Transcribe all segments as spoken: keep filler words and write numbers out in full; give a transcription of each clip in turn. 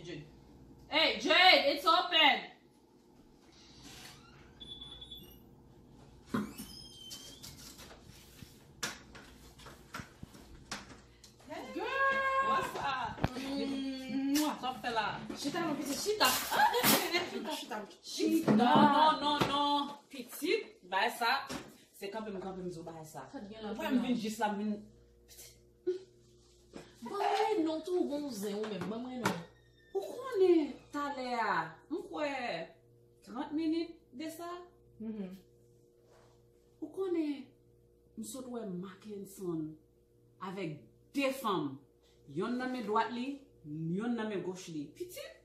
Jade. Hey, Jade, it's open! Girl! What's up? Mwah! Sa w ap fè la? Chita, non, pitit, chita. Ah, eh, eh, eh, chita, chita, chita. Non, non, non, non. Pitit, bay sa. Se kanpe m, kanpe m di w bay sa. Sa t gen la. Ou wè m vin jis la, m vin. Ban mwen non tou, ou gon zen ou menm. Ban mwen non. Ou konnen talè a, m kwè trant minit de sa. Mhm. Ou konnen, m sot wè Mackenson avèk de fanm. Yonn nan men dwat li, yonn nan men goch li. Pitit?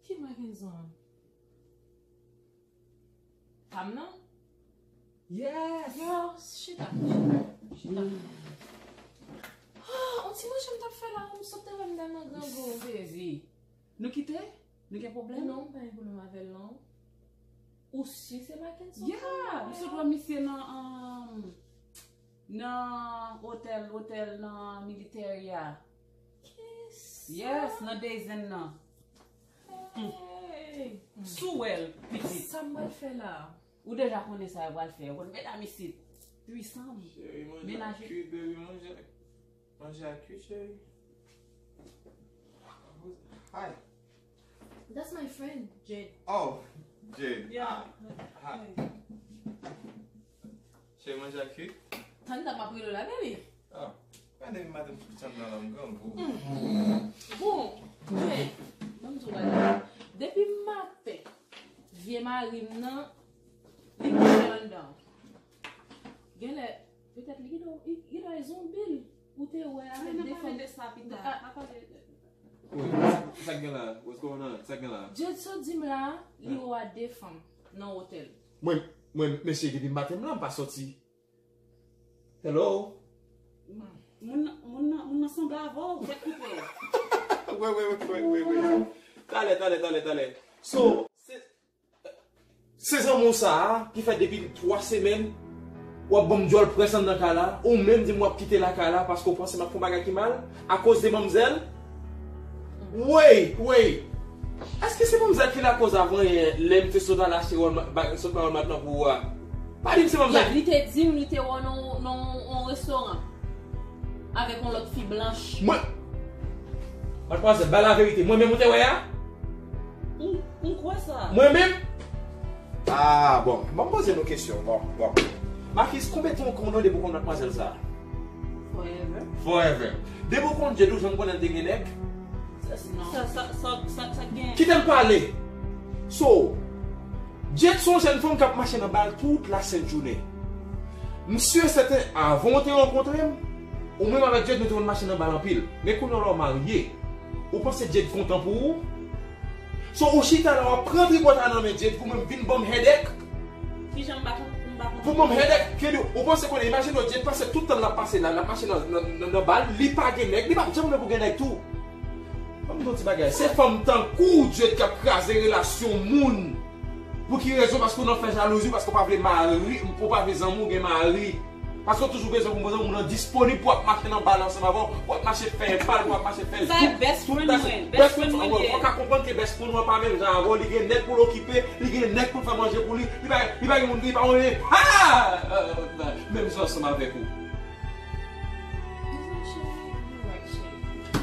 Ki Mackenson an? Pam nan? Yes! Yo, chita, chita, chita. Ah, on ti manje m t ap fè la, m sot te wè m nan grangou. M sezi. Nou kite? Nou gen pwoblèm? Non, m pa gen pwoblèm avè l, non. Ou si se Mackenson? Yeah, m sot wè misye nan, um, nan otèl, otèl nan military a. Kisa? Yes, nan Days Inn nan. Hey! Si w wè l, pitit. Sa m pral fè la? Ou deja konnen sa yo pral fè. Ou konn medam isit. Trisam. Cheri, manje a kuit, baby, manje a, manje a kuit, cheri. Hi. That's my friend, Jade. Oh, Jade. Yeah. Ah, hi. Cheri, manje a kuit. Tann tan m ap rele w la, baby. Ah, gade maten m sot nan lanm grangou. Bon, men, ban m di w bagay. Depi maten, vye mari m nan, li kouche anndan. Genlè, petèt li genlè, li genlè zonbi l. Ou te wè avèk de fanm. N a pale de sa pita. N a pale de... Wi, sa k gen la? What's going on? Sa k gen la? Jade sot di m la, li wè w a de fanm nan otèl. Mwen, mwen, mesye, depi maten m la, m pa sòti. Hello? Moun nan, moun nan, moun nan sanble avè w, tèt koupe w. Wi, wi, wi, wi, wi, wi. Talè, talè, talè, talè. So, se, se zanmi w sa a ki fè depi twa semèn w ap ban m dyòl près anndan kay la, ou menm di m w ap kite lakay la paske w panse m ap fè yon bagay ki mal akoz de manmzèl? Wait, wait. Èske se manmzèl ki lakoz avan yè lè m te sot al achte Walmart, ba, sot nan Walmart lan pou ou a? Pa di m se manmzèl. Yeah, li te di m li te wè w nan, nan yon restoran avèk yon lòt fi blanch. Mwen, madmwazèl, bay laverite. Mwen menm ou te wè a? M, m kwè sa. Mwen menm? Ah, bon. Ban m poze nou kesyon. Bon, bon. Makis, konbyen tan w konnen depi w konn madmwazèl sa a? Forever. Forever. Depi w konn Jade, ou janm konnen l te gen nèg? Sa, sa, sa, sa, sa, sa gen. Kite l pale. So, Jade se yon jèn fanm k ap mache nan bal tout lasent jounen. M si e sèten, avan w te rankontre m, ou menm avèk Jade, nou te konn mache nan bal anpil. Men kounye a la w marye. Ou panse Jade kontan pou ou? So, ou chita la, w ap pran tripòt a nan men Jade pou menm vin ban m headache? Kijan m pa konn, m pa konn. Pou ban m headache, Kelly, ou panse konnen, imajine w, Jade pase tout tan l ap pase la, l ap mache nan, nan, nan, nan bal, li pa gen nèg, li p ap janm lè pou gen nèg tou. Ban m di w ti bagay, se fanm tankou w, Jade, k ap kraze relasyon moun. Pou ki rezon? Paske w nan fè jalouzi, paske w pa vle mari, ou pa vle zanmi w gen mari. Paske w toujou bezwen pou moun, moun nan disponib pou w ap mache nan bal ansanm avè w, w ap mache fè bal, w ap mache fè tout, tout bagay. Sa e best friend mwen, best friend mwen li ye. Ou ka konprann ke best friend ou an pa menm jan avè w, li gen nèg pou l okipe, li gen nèg pou l fè manje pou li, li pa, li pa gen moun, li pa gen, ah! Menm jan ansanm avèk ou.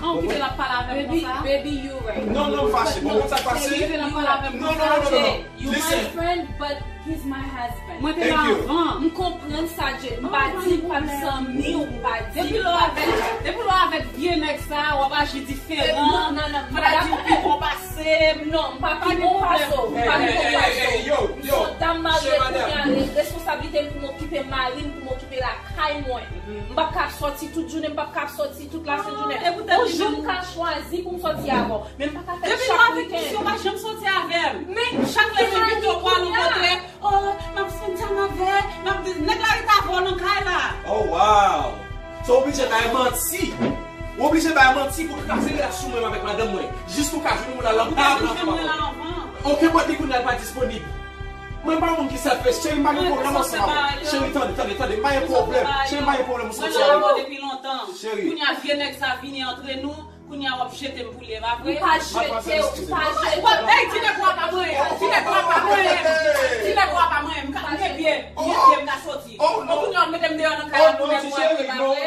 Ah, ou kite l ap pale avè m konsa? Baby, baby, you right. Non, non, m fache. Bon, konn sa k pase? Ou kite l ap pale avè m konsa? Non, non, non, non, non. You my friend, but he's my husband. Mwen te la avan. M konprann sa, Jade. M pa di m pa t zanmi w, m pa di m pa t. Depi lè w avèk, depi lè w avèk vye nèg sa, w ap aji diferan. Non, non, non, m pa dakò. Fò w aji pi bon pase m. Non, m pa pi bon pase w. M pa pi bon pase w. M se yon dam marye kounye a, responsablite m pou m okipe mari m, pou m okipe lakay mwen. M p ap ka ap sòti tout jounen, m p ap ka ap sòti tout lasent jounen. Yon jou m ka chwazi pou m sòti avè w. Men m pa ka fè chak wikenn. Depi nou avèk misye, w pa janm sòti avè m. Men chak lè m envite w pou al yon kote, oh, m ap spend time avè, m ap di, nèg la rete avè w nan kay la. Oh, wow! So, w oblije bay manti. W oblije bay manti pou kraze relasyon mwen avèk madanm mwen. Jis pou ka jwenn moun la nan kay la. Ou te di mwen la avan. Okenn pòt li kounye a l pa disponib. Mwen pa moun ki selfish, cheri, m pa gen pwoblèm ansanm avè w. Cheri, tande, tande, tande, m pa gen pwoblèm. Cheri, m pa gen pwoblèm, ou sòti avè m. Mwen nan lanmò depi lontan. Cheri. Kounye a, vye nèg sa vini antre nou, Kounye a w ap jete m pou li, e pa vre? M pa jete w, m pa jete w. W ap, ey, ti nèg w ap pa mwen, ti nèg w ap pa mwen, ti nèg w ap pa mwen, m ka, m gen pye, m gen pye, m ka soti. Bon, kounye a w ap mete m deyò nan kay la pou nèg w ap, e pa vre?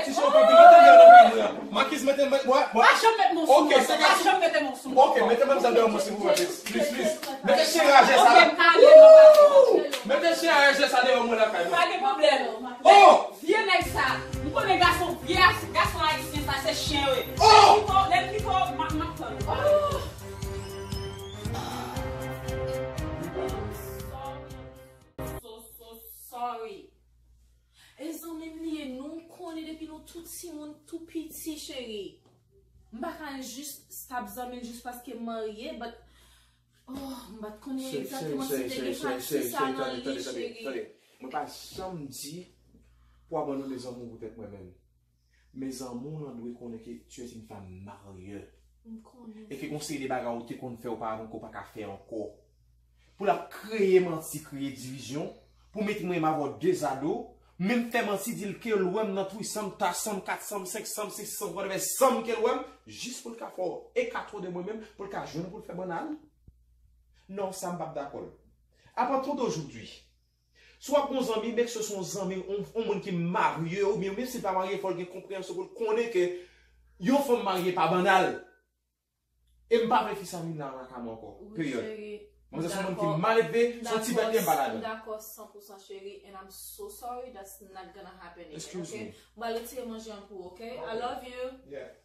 Makiz, mete m, bwè, bwè. Pa janm mete men w sou mwen, pa janm mete men w sou mwen. Ok, mete manmzèl deyò mwen, silvouplè, please, please. Mete chen raje sa. Ok, m ka ale, m ap pase. Mete chen raje sa deyò mwen lakay mwen. Pa gen pwoblèm. Oh! Vye nèg sa, m konnen gason, vye as-, gason ayisyen sa se chen yo ye. Oh! Lè m pito, lè m pito, m ap, m ap tann. Oh! I'm sorry. So, so sorry. E zanmi m li ye, nou konnen depi nou tou timoun, tou piti, cheri. M pa ka jis stop zanmi l jis paske m marye, but, oh, m pa t konnen egzakteman si te gen pati sa nan li, cheri. Mwen pa janm di pou abandone zanmi w poutèt mwen menm. Men zanmi w lan dwe konnen ke tu es une femme mariée. M konnen. E ke gon seri de bagay ou te konn fè oparavan ke w pa ka fè ankò. Pou l ap kreye manti, kreye divizyon, pou mete mwen menm avè w dezado, menm fè manti di l ke l wè m nan twisanm, tasanm, katsanm, senksanm, sisanm, whatever, sanm ke l wè m, jis pou l ka fè w ekato de mwen menm, pou l ka jwenn pou l fè bannal. Non, sa m p ap dakò l. À partir d'aujourd'hui, si w ap gon zanmi, make sure se yon zanmi, yon, yon moun ki marye, oubyen menm si l pa marye, fò l gen konpreyansyon pou l konnen ke yon fanm marye pa bannal. E m pa vle fi sa vin nan lakay mwen ankò. Peryòd. Manzè se yon moun ki mal elve, se yon ti bèt li m pa ladan. M dakò san pou san, cheri, and I'm so sorry, that's not gonna happen again, ok? Excuse me. M pral retire manje an pou ou, ok? I love you. Yeah.